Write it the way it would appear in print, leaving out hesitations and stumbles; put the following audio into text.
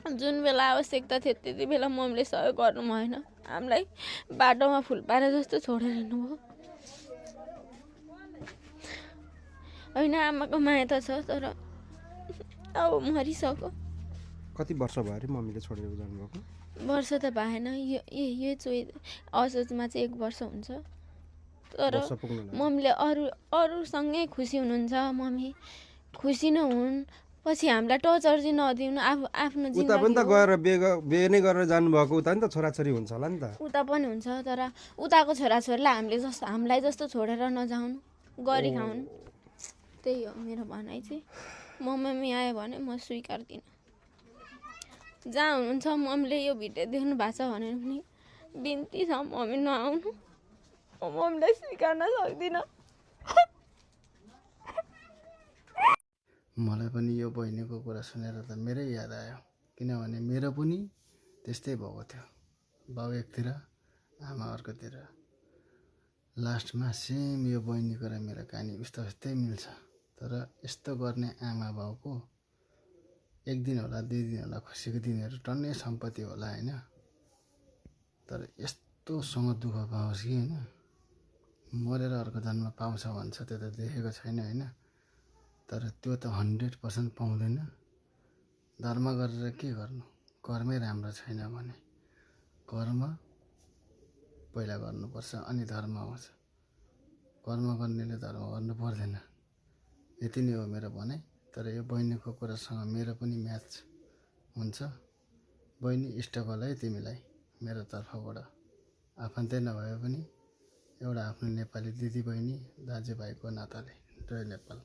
जुन बेला आवश्यकता थियो त्यति बेला मम्मीले सहयोग गर्नु भएन। हामीलाई बाटोमा फुल पारे जस्तो छोडेर हिँड्नुभयो। होइन आमाको माया त छ तर अब मरिसक्यो। कति वर्ष भयो अरे मम्मीले छोडेर जानुभएको? वर्ष त भएन, यो असोजमा चाहिँ 1 वर्ष हुन्छ। तर मम्मीले अरूसँगै खुसी हुनुहुन्छ। मम्मी खुसी नहुन्, पछि हामीलाई टर्चर चाहिँ नदिउन्। आफ्नो उता पनि त गएर बिहे नै गरेर जानुभएको, उता नि त छोराछोरी हुन्छ होला नि त। उता पनि हुन्छ तर उताको छोराछोरीलाई हामीलाई जस्तो छोडेर नजाउन्, गरी खाउन्। त्यही हो मेरो भनाइ चाहिँ। मम्मी आयो भने म स्वीकार्दिनँ। जहाँ हुनुहुन्छ मम्मीले यो भिडियो देख्नु भएको छ भने पनि बिन्ती छ मम्मी नआउनु। म मम्मीलाई स्वीकार्न सक्दिनँ। मलाई पनि यो बहिनीको कुरा सुनेर त मेरै याद आयो, किनभने मेरो पनि त्यस्तै भएको थियो। बाउ एकतिर आमा अर्कोतिर। लास्टमा सेम यो बहिनीको र मेरो कहानी उस्तै मिल्छ। तर यस्तो गर्ने आमा बाउको 1 दिन होला 2 दिन होला खुसीको दिनहरू टन्नै सम्पत्ति होला होइन, तर यस्तोसँग दुःख पाओस् कि होइन, मरेर अर्को जन्म पाउँछ भन्छ, त्यो त देखेको छैन होइन, तर त्यो त 100% पाउँदैन। धर्म गरेर के गर्नु, कर्मै राम्रो छैन भने कर्म पहिला गर्नुपर्छ अनि धर्म आउँछ। कर्म गर्नेले धर्म गर्नु पर्दैन। यति नै हो मेरो भनाइ। तर यो बहिनीको कुरासँग मेरो पनि म्याच हुन्छ। बहिनी इष्टबल है तिमीलाई मेरो तर्फबाट, आफन्तै नभए पनि एउटा आफ्नो नेपाली दिदी बहिनी दाजुभाइको नाताले। जय नेपाल।